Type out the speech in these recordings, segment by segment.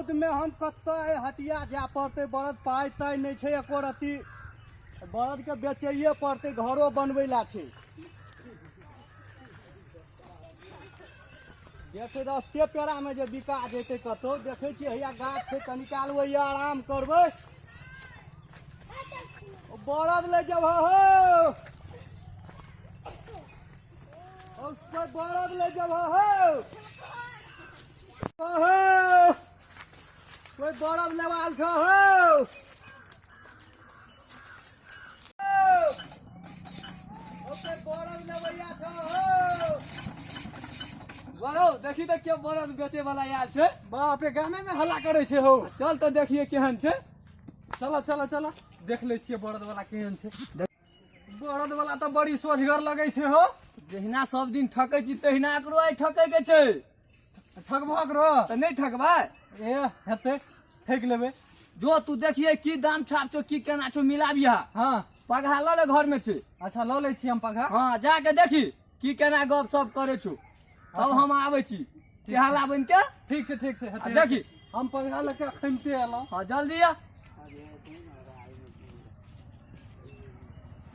रौदमे हम कतऽ आइ हटिया जाय पड़तै, बरद पाइ ताइ नहि छै एको रत्ती। बरदके बेचैए पड़तै, घरो बनबै लए छै। देखै रस्ते पेड़ामे जे बिका जेतै कतौ। देखै छियै हैया गाछ छै, कनी काल ओहिया आराम करबै। बरद ले जब हो, कोई बरद ले जब हो, हो कोई बरद लेवाल छ हो, कोई बरद लेवैया छ हो। बरौ देखी तऽ के बरद बेचे वाला आयल छै। बाप रे, गामे में हल्ला करे छै हौ। चल तऽ देखिए केहन छै। चलो चलो चलो, देख लै छियै बरद वाला केहन छै। बरद वाला तऽ बड़ी सोझगर लगै छै हो। जहिना सब दिन ठकै छी तहिना एकरो आइ ठकै के छै। ठकबो करो तऽ नहि ठकबै? ए हेतै, ठकि लेबै। जो तू देखिए की दाम छाप छौ, की केना छौ, मिलाबिहा। हाँ। पगहा लऽ ले, घर में छै। अच्छा, लऽ लै छी हम पगहा। हाँ, जाके देखी की केना गप सप करै छौ, तब हम आबै छी तेहाला बनि के। ठीक छै, ठीक छै, हेतै। आ देखी। हम पगहा लऽ के अखनते एलहुँ। हाँ, जल्दी आ।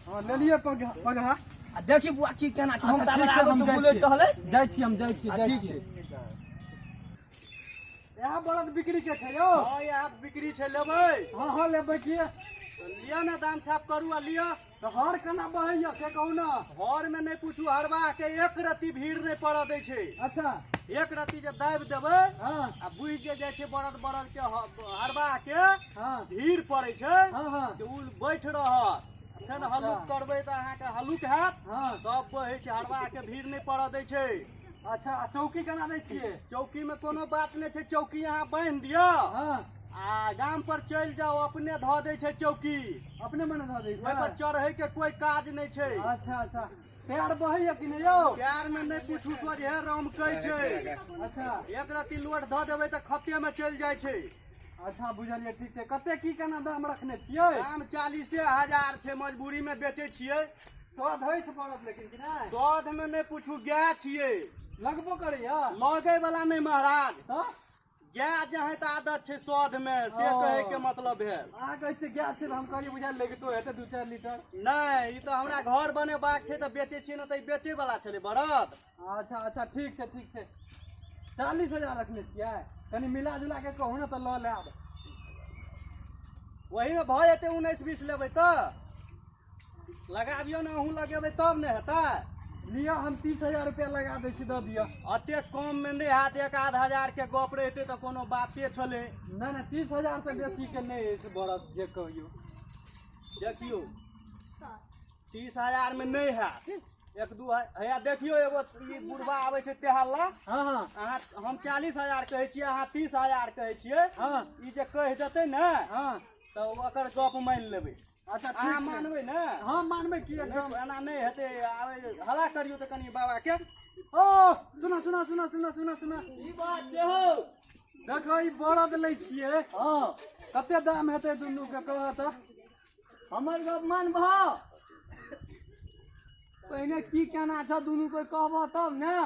हाँ, लेलियै पगहा पगहा। आ देखी बुआ की केना छौ। हम अच्छा, ताबे ठीक छै, आबै हम छौ जाइ बुलै छियै। टहलै। जाइ छी हम, जाइ छी। आ जाइ ठीक छी। छै। इएह बरद बिक्री के छै यौ? हँ, इएह बिक्री छै, लेबै? हाँ हाँ, लेबै की। तऽ लिअ ने, दाम छाप करू आ लिअ। तऽ हर केना बहैया से कहू ने। हर में नहि पूछू, हरबाह के एक रत्ती भीड़ नहि पड़ऽ दै छै। अच्छा। एक रत्ती जे दाबि देबै हाँ आ बुझि जे जाइ छै बरद, बरद के हरबाह के हाँ भीड़ पड़ै छै हाँ हाँ जे ओ बैठ रहत, फेर हल्लुक करबै तऽ अहाँके हल्लुक हैत। हाँ तब बहै छै, हरबाह के भीड़ नहि पड़ऽ दै छै। अच्छा, आ चौकी केना दै छियै? चौकी में कोनो बात नहि छै, चौकी अहाँ बान्हि दिअ हाँ आ गाम पर चलि जाउ, अपने धऽ दै छै चौकी। अपने मने धऽ दै ओहि पर छै? चढ़ै के कोई काज नहि छै। अच्छा अच्छा, पैर बहैया कि नहि यौ? पैर में नहि पूछू, सोझे रमकै छै। अच्छा। एक रत्ती लोड धऽ देबै तऽ खत्ते में चलि जाइ छै। अच्छा, बुझलियै, ठीक छै। कते की केना दाम रखने छियै? दाम 40,000 छै, मजबूरी में बेचै छियै। स्वाद होइ छै बरद लेकिन कि नहि? स्वाद में नहि पूछू, गाय छियै। लगबो करैया? लगै वाला नहि महाराज। तऽ गाय जहाँ तऽ आदत छै स्वाद में, से ओ। कहै के मतलब भेल। अहाँ कहै छियै गाय छै तऽ हम कहलियै बुझायल लगितो हेतै 2-4 लीटर। नहि, ई तऽ हमरा घर बनेबाक छै तऽ बेचै छियै ने, तऽ ई बेचै वाला छलै बरद। अच्छा अच्छा, ठीक छै, ठीक छै। 40,000 रखने छियै, कनि मिला जुला के कहू ने तऽ लऽ लेब। ओहीमे भऽ जेतै, 19-20 लेबै तऽ लगाबियौ ने, अहूँ लगेबै तब ने हेतै। लिअ, हम 30,000 रुपया लगा दै छी, दऽ दिअ। एतेक कममे नहि हैत, एक आध हजार के गप रहितै तऽ कोनो बाते छलै। नहि नहि, 30,000 से बेसी के नहि अछि बरद, जे कहियौ। देखियौ, 30,000 मे नहि हैत, एक दू हैया देखियौ, एगो ई बुढ़बा आबै छै तेहल्ला। हाँ हाँ अहाँ, हम 40,000 कहै छियै, अहाँ 30,000 कहै छियै। हाँ ई जे कहि देतै ने हाँ तऽ ओकर गप मानि लेबै। अच्छा, ठीक अहाँ छै। मानबै ने? हाँ, मानबै की एकदम। नहि, एना नहि हेतै, आबै हल्ला करियौ तऽ कनि बाबा के। ओ सुना सुना सुना सुना सुना सुना। ई बात छै हौ। देखो, ई बरद लै छियै। हाँ। कते दाम हेतै दुनू के, कहऽ तऽ। हमर गप मानबह पहिने, की केना छौ दुनू के कहबह तब ने।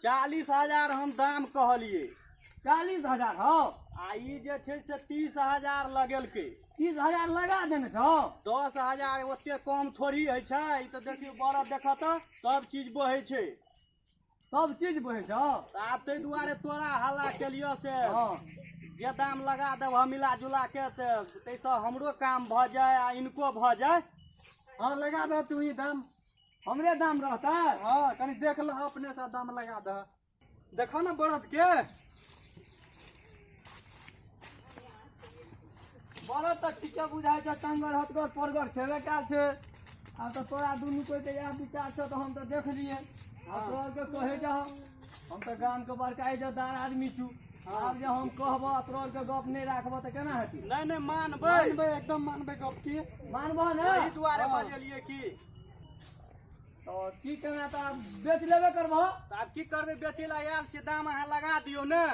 40,000 हम दाम कहलियै। 40,000 हौ। आ ई जे छै से 30,000 लगेलकै। 30,000 लगा देने छौ? 10,000 ओते कम थोड़ी होइ छै। ई तऽ देखियौ बरद, देखऽ तऽ सब चीज बहै छै। सब चीज बहै छौ? तऽ आब ताहि दुआरे तोरा हल्ला केलियौ से हाँ जे दाम लगा देब हम मिला जुला के, तऽ ताहिसँ हमरो काम भऽ जाय आ इनको भऽ जाय। हाँ, लगा दह तू ही दाम। हमरे दाम रहतै? हाँ, कनि देख लह अपने से, दाम लगा दह। देखो ने बरद के। बरद तऽ ठीके बुझाइ छै, टंगर हथगर परगर छेबे कयल छै। आब तऽ तोरा दुनू कोइ के इएह विचार छौ तऽ हम तऽ देख लिए आ तोरा के कहै जाह, हम तऽ गाम के बड़का इज्जतदार आदमी छु। आब जे हम कहबह आ तोरा के गप नहि राखबह तऽ केना हेतै? नहि नहि, मानबै। मानबै, एकदम मानबै गप की। मानबह ने? ओहि दुआरे बजेलियै की। तऽ की केना, तऽ आब बेच लेबे करबह? तऽ आब की करबै, बेचै लए आयल छियै, दाम अहाँ लगा दियौ ने।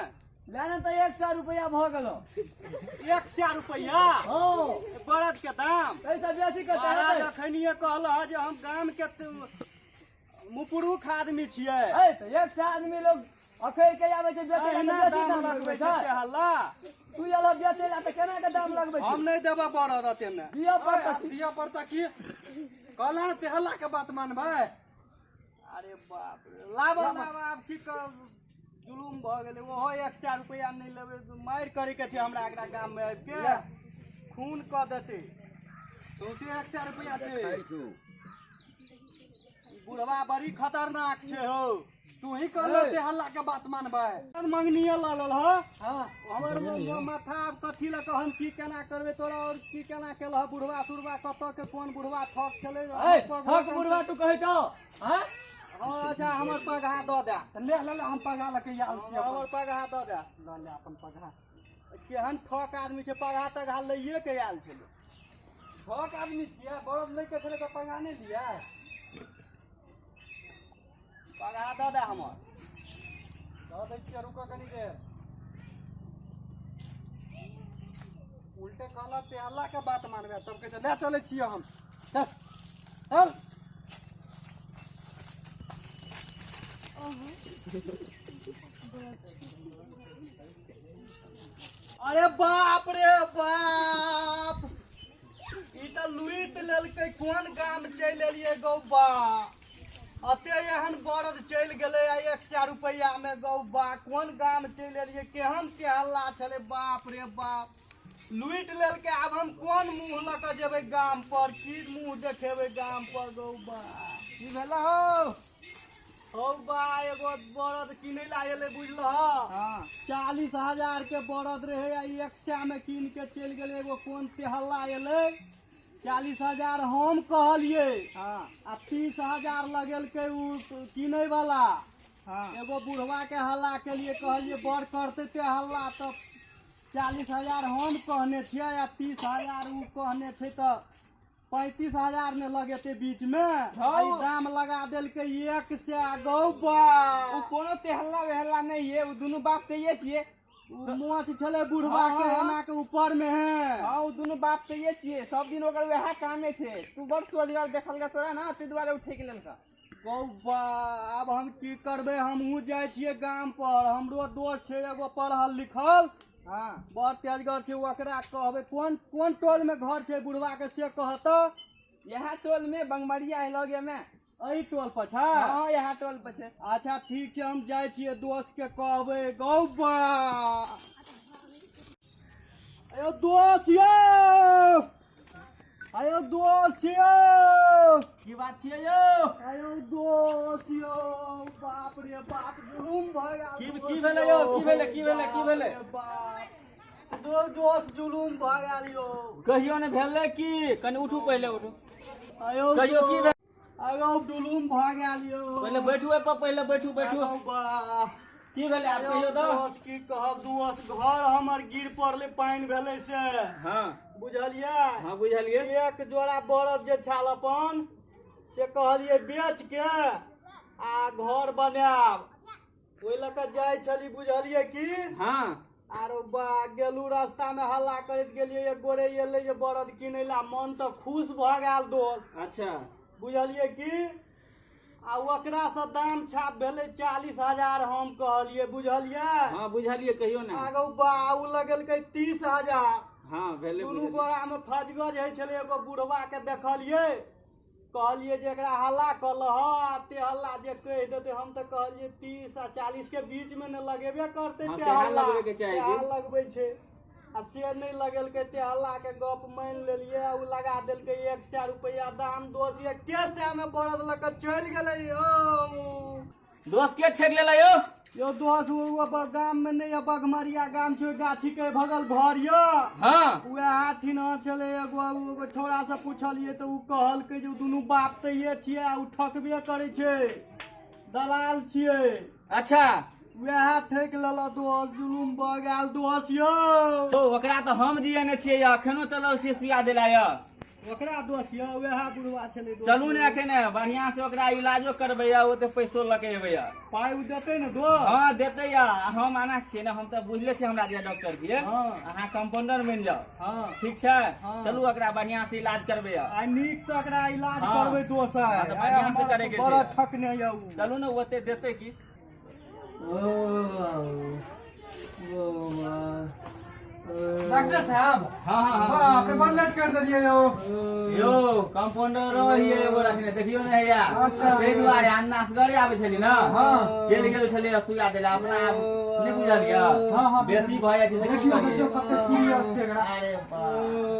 ले ने तऽ 100 रुपया भऽ गेलो। 100 रुपैआ? हँ। बरद के दाम? एहिसँ बेसी कते महाराज हेतै? अखनिये कहलह जे हम गाम के मुपुरुख आदमी छियै। है तऽ 100 आदमी लोग अखैर के आबै छै बेचै लए एहिना तऽ बेसी दाम दाम लगबै लगबै छै छै। ते हल्ला। तू एलह बेचै लए तऽ केना के दाम लगबै हम छै? नहि देबऽ बड़द अते मे। दिअ पड़तै की? दिअ पड़ता की कहला ने तेहला के बात मानबै। अरे बाप रे, लाबऽ लाबऽ, आब की करब, जुलुम भऽ गेलै। ओहो 100 रुपैआ नहि लेबै, मारि करैके छै हमरा एकरा गाममे आबि के खून कऽ देतै। सौंसे 100 रुपैआ छै। बुढ़वा बड़ी खतरनाक छै हौ। तू ही कहला तेहला के बात मानबै। मंगनीये लऽ लेलह। हाँ हमर माथा आब कथी लऽ कऽ हम की केना करबै तोरा, और की केना केलह बुढ़वा सुढ़वा, कतऽ के कोन बुढ़वा ठक छलै? ए ठक बुढ़वा तू कहै छौ? आँय हँ अच्छा, हमर पगहा दऽ दे। तऽ ले ले ले, हम पगहा लऽ के आयल छी। हमर पगहा दऽ दे। लऽ ले अपन पगहा। केहन ठक आदमी छै, पगहा तगहा लैये के आयल छलै। ठक आदमी छियै, बड़द लै के छलै तऽ पगहा नहि लियै? पगहा दऽ दे हमर। दऽ दै छियै, रुकऽ कनी देर। उल्टे कहला तेहला के बात मानबै, तब कहै छै ले चलै छियै हम। चल चल। अरे बाप रे बाप, ई तऽ लुटि लेलकै। कोन गाम चलि एलियै गौबा? अते एहन बरद चलि गेलै आ 100 रुपैआ मे। गौबा, कोन गाम चलि एलियै? केहन के हल्ला छलै, बाप रे बाप, लुटि लेलकै। आब हम कोन मुँह लऽ कऽ जेबै गाम पर, की मुँह देखेबै गाम पर गौबा? की भेला हौ? हौ बा, एगो बरद किनै ला एलै, बुझलह? हाँ 40,000 के बरद रहे आ 100 में कीन के चलि गेलै। एगो कोन तेहल्ला एलै, 40,000 हम कहलियै हाँ आ 30,000 लगेलकै उ किनै वाला। हाँ एगो बुढ़वा के हल्ला केलिए, कहलिए बड़ करते ते हल्ला, तऽ 40,000 हम कहने छियै आ 30,000 उ कहने छै, तऽ 35,000 ने लगेतै बीच में। हौ। ई दाम लगा देलकै 100 गौबा। ओ कोनो तेहल्ला वेहल्ला नहीं है, वो दोनों बाप ते ये छिए। उ मोछ छलै बुढ़वा के हाँ, हाँ। एना के ऊपर में है। हाँ, वो दोनों बाप ते ये छिए, सब दिन ओकर वएह कामे छे। तू बड़ सोझगर देखल गा तोरा ना, ताहि दुआरे ओ ठेक लेलका। गौबा, आब हम की करबै? हमहूँ जाइ छियै गाम पर, हमरो दोस्त छै एगो पढ़ल लिखल, हाँ बड़ तेजगर छै, ओकरा कहबै। कोन कोन टोल में घर छै बुढ़वा के से कहत? यहाँ टोल में बंगमरिया है लगे में। एहि टोल पर छै? हाँ, यहाँ टोल पर छे। अच्छा ठीक छै, हम जाइ छियै दोस्त के कहबै। गौबा, अयो दोस्त यौ, अयो दोस्त यौ। की बात छियै यौ? अयो दोस्त यौ, बाप रे बाप, जुलुम भऽ गेल। की भेलै यौ? की भेलै? की भेलै? की भेलै? बाप दो दोस्त, जुलुम भऽ गेल यौ। कहियो ने भेलै की? कनि उठू, पहिले उठू। अयो कहियो की भेल? अयो जुलुम भऽ गेल यौ। पहिले बैठू ओहि पर, पहिले बैठू बैठू। अयो बा। की भेलै आब अयो कहियो तऽ। दोस्त, की कहब दोस्त, घर हमर गिर पड़लै, पानि भेलै से। हाँ बुझलियै? हाँ बुझलियै। एक जोड़ा बरद जे छल अपन, से कहलियै बेच के आ घर बनायब, ओहि लऽ कऽ जाइ छली, बुझलियै की? हाँ आरो बा, गेलू रास्ता में हल्ला करैत गेलियै, एक गोरे एलै जे बरद किनै ला, मन तऽ खुश भऽ गेल दोस्त। अच्छा बुझलियै की? आ ओकरा से दाम छाप भेलै 40,000 हम कहलियै, बुझलियै? हाँ बुझलियै, कहियो ने। आगो बा, उ लगेलकै 30,000। हाँ भेलै। दुनू बुझलियै। गोरा में फजगज होइ छलै। एगो बुढ़वा के देखलियै, कहलियै जे एकरा हल्ला कऽ लह आ ते हल्ला जे कहि देतै। हम तऽ कहलियै 30 आ 40 के बीच मे ने लगेबे करतै। हाँ, ते सेहा हल्ला लगबैके चाही तेहा जी। लगबै छै आ से नहि लगेलकै, ते हल्ला के गप मानि लेलियै, आ उ लगा देलकै 100 रुपैआ दाम। दोस्त, एके सए मे बरद लऽ कऽ चलि गेलै यौ। दोस्त, के ठेक लेला यौ? यौ दोस्त, ओ गाम में नहि यऽ, बघमरिया गाम छै, ओहि गाछी के भगल घर यऽ। हाँ वएह ठिना छलै एगो एगो छौड़ा से पुछलियै तऽ उ कहलकै जे उ दुनू बाप तऽ ये छियै आ उ ठकबे करै छै, दलाल छियै। अच्छा वएह ठकि लेलक दोस्त, जुलुम भऽ गेल दोस्त यौ। तो ओकरा तऽ हम जियने छियै, अखनो चलल छियै सुइया देला यऽ। ओकरा दोस्त यौ, वएह बुढ़वा छलै दोस्त। चलू ने, एखन बढ़िया से ओकरा इलाजो करबै या ओते पैसो लऽ के एबै या। पाइ उ देतै ने दोस्त? हाँ देतै या, हम आना छियै ने, हम तऽ बुझले छियै, हमरा जे डॉक्टर छियै। हाँ। अहाँ कम्पाउंडर बनि जाउ। हाँ ठीक छै। हाँ। चलू, ओकरा बढ़िया से इलाज करबै या। आइ नीक से ओकरा इलाज हाँ। करबै दोस्त। हाँ, तऽ आइ बढ़िआँ से हमर करैके छै। बड़ा ठकने यऽ उ। चलू ने, ओते देतै की। डॉक्टर साहब। हाँ हाँ हाँ। बाप रे, बड़ लेट कर देलियै यौ। यौ कंपाउंडर रहियै एगो रखने, देखियौ ने हैया। अच्छा। ताहि दुआरे अन्ना असगरे आबै छली ने। हाँ। चलि गेल छलै सुइया देला अपना, आब नहि बुझलियै? हाँ, हाँ। बेसी भऽ जाइ छै तऽ की देखियौ करियै? देखियौ, कते सीरियस छै एकरा। अरे बाप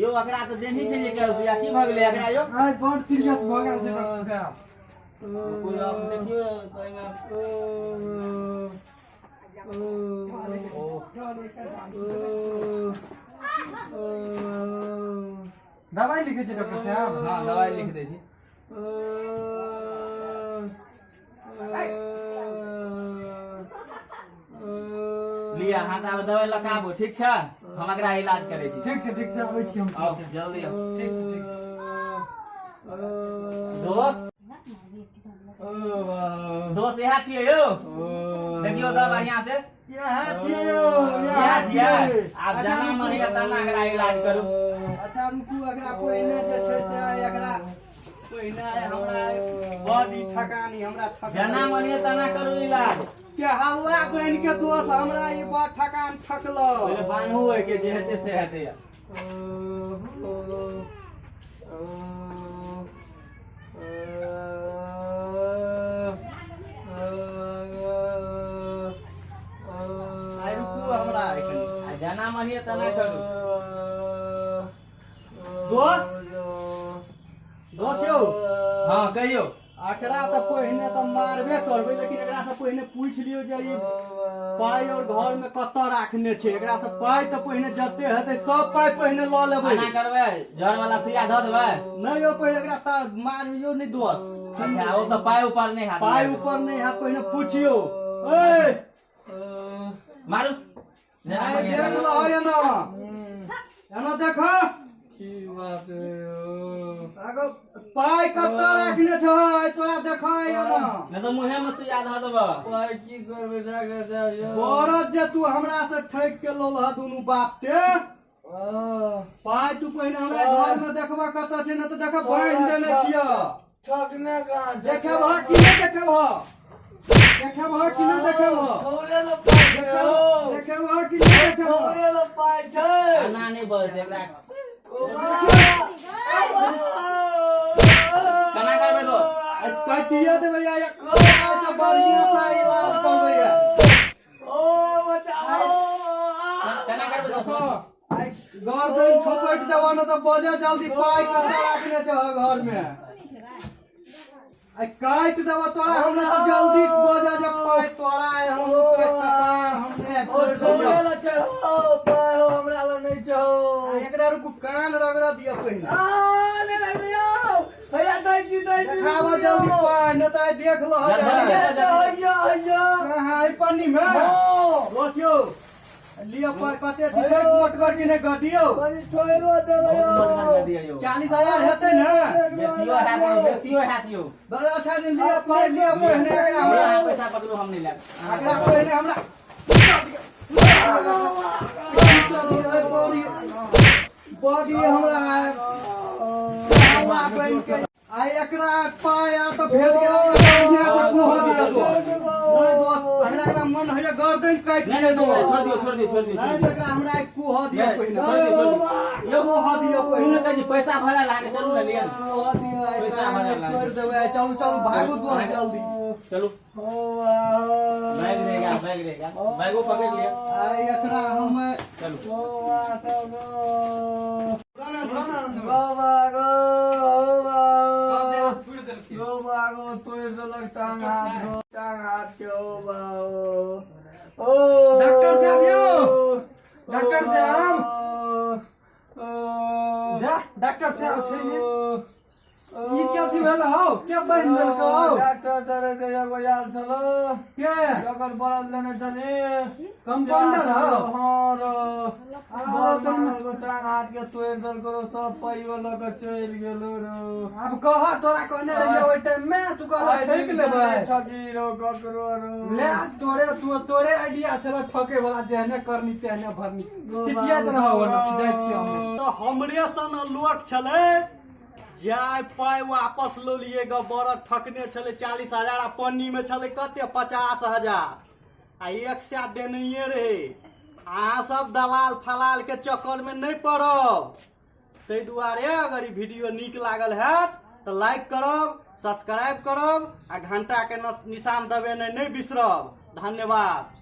यौ, एकरा तऽ देनही छलियै के सुइया, की भऽ गेलै एकरा यौ? आइ बड़ सीरियस भऽ गेल छै डॉक्टर साहब। कोइ आब देखियौ तऽ एहिमे दवाई लिखै छै डॉक्टर साहब? हँ, दवाइ लिख दै छी। लिअ, अहाँ तऽ आब दवाइ लऽ कऽ आबू, ठीक छै? हम एकरा इलाज करै छी। ठीक छै, ठीक छै, आबै छी हम। आउ, जल्दी आउ। ठीक छै, ठीक छै। दोस्त, दोस्त, इएह छियै यौ, देखियौ तऽ बढ़िआँ से। इएह छियै यौ। इएह छियै। आब जना मन होइया तना एकरा इलाज करू। अच्छा रुकू, एकरा पहिने जे छै से एकरा पहिने हमरा बड ई थकानी हमरा थक जना मन होइया तना करू इलाज। के हल्ला बनि के दोस्त, हमरा ई बड़ थकान थकलो। पहिले बान्हू ओहिके, जे हेतै से हेतै। आइ रुकू हमरा एखन। आ जना मन होइया तना करू। दोस्त, दोस्त यौ। हँ, कहियौ। एकरा तऽ पहिने तऽ मारबे करबै, लेकिन एकरा से पहिने पूछि लियौ जे ई पाइ और घर में कतऽ राखने छै। एकरा से पाइ तऽ पहिने जते हेतै सब पाइ पहिने लऽ लेबै। एना करबै, जर वाला सुइया दऽ देबै। नहि यौ, पहिले एकरा तऽ मारियौ नहि दोस्त। अच्छा, ओ तऽ पाइ ऊपर नहि हाथ। पाइ ऊपर नहि हाथ, पहिने पुछियौ। ए मारू जेना आइ मन होइया देख तना। लह, एना एना देख। की बात? आगो पाइ कतऽ राखने छौ तोरा देख एना। नहि तऽ मुँहे मे सुइया धऽ देबऽ। पाइ की करबै डॉक्टर साहब यौ? बरद जे तू हमरा से ठकि के लौलह दुनू बाप के, पाइ तू पहिने हमरा घर में देखबा कतऽ छै, नहि तऽ देख बान्हि देने छियह। ठकने कहाँ छै? देखेबह कि नहि देखेबह? देखेबह कि नहि देखेबह? छौरे लग पाइ छै हौ। देखेबह कि नहि देखेबह? छौरे लग पाइ छै। एना नहि बजतै एकरा। केना करबै दोस्त? आइ काटिए देबै आइ, आइ तऽ बढ़िआँ से इलाज करबै आइ। ओ बचाओ। केना करबै दोस्त? देखो, आइ गर्दन छोपटि देबह, ने तऽ बजे जल्दी पाइ कतऽ राखने छह घर में। आइ काटि देबह तोरा हम, ने तऽ जल्दी बजे जे पाइ तोरा आइ हम कपार हमने ओ फोड़ि छौरे देलियौ। लग छै हौ पाइ हौ, हमरा लग नहि छै हौ। आ एकरा रुकू, कान रगड़ दिअ पहिने। आ, नहि लगै यौ। हैया दै छी, दै छी। देखाबऽ जल्दी पाइ, नहि तऽ आइ देख लह। जल्दी। हैया छै, हैया, हैया। कहाँ? एहि पन्नी मे? हँ। दोस्त यौ, लिअ पाइ कते छै? छै मोटगर कि नहि गदियौ? कनि छोड़ो देबै बहुत यौ। मोटगर गदी यौ। 40,000 हेतै ने? बेसियो हैत यौ, बेसियो हैत यौ। बस, अच्छा जे लिअ पाइ, लिअ पहिने एकरा हमरा। अहाँ पैसा पकड़ू, हम नहि लेब। एकरा पहिने हमरा बॉडी बॉडी हमरा हल्ला बनि के आइ एकरा पाइ आ तऽ भेट गेल, बढ़िआँ से कुह दिअ दोस्त। नहि दोस्त, एकरा एकरा मन होइए गर्दन काटि नहि दिअ नहि, दोस्त। छोड़ दियौ, छोड़ दियौ, छोड़ दियौ। नहि तऽ एकरा हमरा आइ कुह दिअ पहिने। छोड़ दियौ, छोड़ दियौ यौ। कुह दिअ सुनू पहिने। ने कहै छी, पैसा भरल अहाँके, चलू ने लिअ ने। कुह दिअ आइ। पैसा भरल अहाँके। छोड़ि देबै आइ। चलू चलू, भागू दोस्त जल्दी। चलू। बैग रहेगा, बैग रहेगा, बैगो पकड़ लिया। आइ एकरा हम चलू। बाबा गो, ओ बाबा। छोड़ि देलखिन। गो बा गो, तोड़ि देलक टांग हाथ गो, टांग हाथ के। ओ बा ओ ओ। डॉक्टर साहब यौ, डॉक्टर साहब। जा, डॉक्टर साहब छै ने? ई कथी भेल हौ? के बान्हि देलकौ? डॉक्टर चले छै, एगो आयल छलो। के? जकर बरद लेने छली। कंपाउंडर हौ? हँ रो। आ, बड़ तहन- मारल गो, टांग हाथ के तोड़ि देलको रो, सब पाइयो लऽ के चलि गेलो रो। आब कह, तोरा कहने रहियै ओहि टाइम में, तू कहला आइ ठकि दिन से लेबै। नहि ठकी रो ककरो रो। ले, तोरे तोरे आइडिया छल ठके वाला, जेहने करनी तेहने भरनी। चिचियाइत रहऽ, जाइ छियै हम। तऽ हमरे सन लोक छलै जाय पाइ वापस लऽ लिए ग। बड़द ठकने छलै 40,000 आ पन्नी में छलै कते 50,000 आ 100 देनहिए रहे। अहाँ सब दलाल फलाल के चक्कर में नहीं पड़ब। ताहि दुआरे अगर ई वीडियो नीक लागल हैत तऽ लाइक करब, सब्सक्राइब करब आ घंटा के निशान दबेनाइ नहि बिसरब। धन्यवाद।